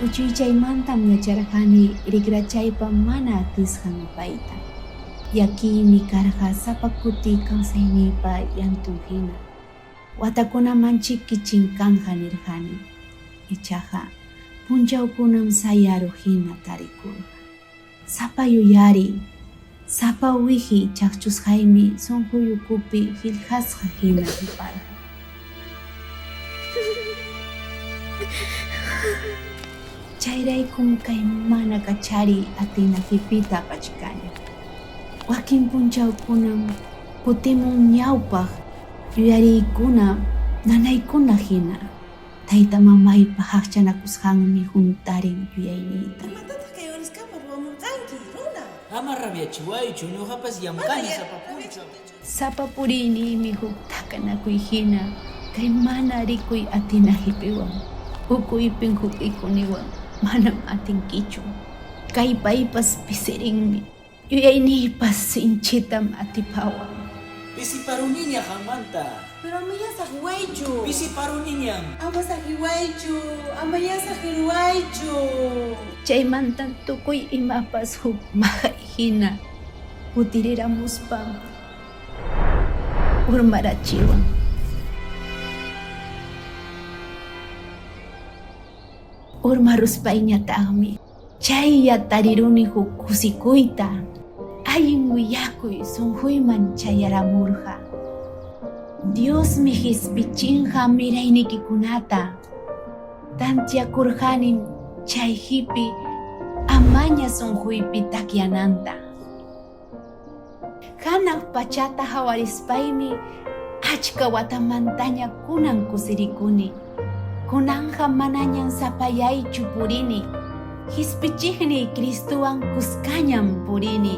Uchuychaymantam yacharqani rikrachaypa mana atisqan apayta. Llakiymi karqa sapa kuti kawsayniypa llantun hina. Watakunamanchiki chinkanqa nirqani. Ichaqa punchawkunam sayaruq hina tarikurqa. Sapa yuyariy, sapa wihi chaqchusqaymi sunquy ukupi qillqasqa hina qiparqa. Chayraykum kay mana kachariy atina qipita apachkani. Wakin punchawkunam kutimun ñawpaq yuyariykuna nanaykuna hina. Tayta mamaypa qaqchanakusqanmi huntarin yuyayniyta. Imatataq kay oraskama ruwamurqanki, runa? Ama rabiachiwaychu, ñuqapas llamkani sapa punchaw. Sapa puriyniymi huk takanakuy hina kay mana rikuy atina hipiwan. Ukuypin huk'ikuniwan, manam atinkichu. Kallpaypas pisirinmi, yuyayniypas sinchitam atipawan. Pisiparuniña qanmanta. Pero amayá saqiwaychu. Pisiparuniñam. Ama saqiwaychu, amayá saqiruwaychu. Chaymantam tukuy imapas huk maqay hina kutiriramuspa urmarachiwan. Urmaruspayñataqmi chaylla tariruni huk kusikuyta, allin willakuy sunquyman chayaramurqa. Diosmi qispichinqa miraynikikunata. Tantiakurqanim chay hipi amaña sunquypi takyananta. Hanaq pachata hawarispaymi achka watamantaña kunan kusirikuni. Kunanqa manañam sapayaychu purini, Qispichiqniy Cristowan kuskañam purini.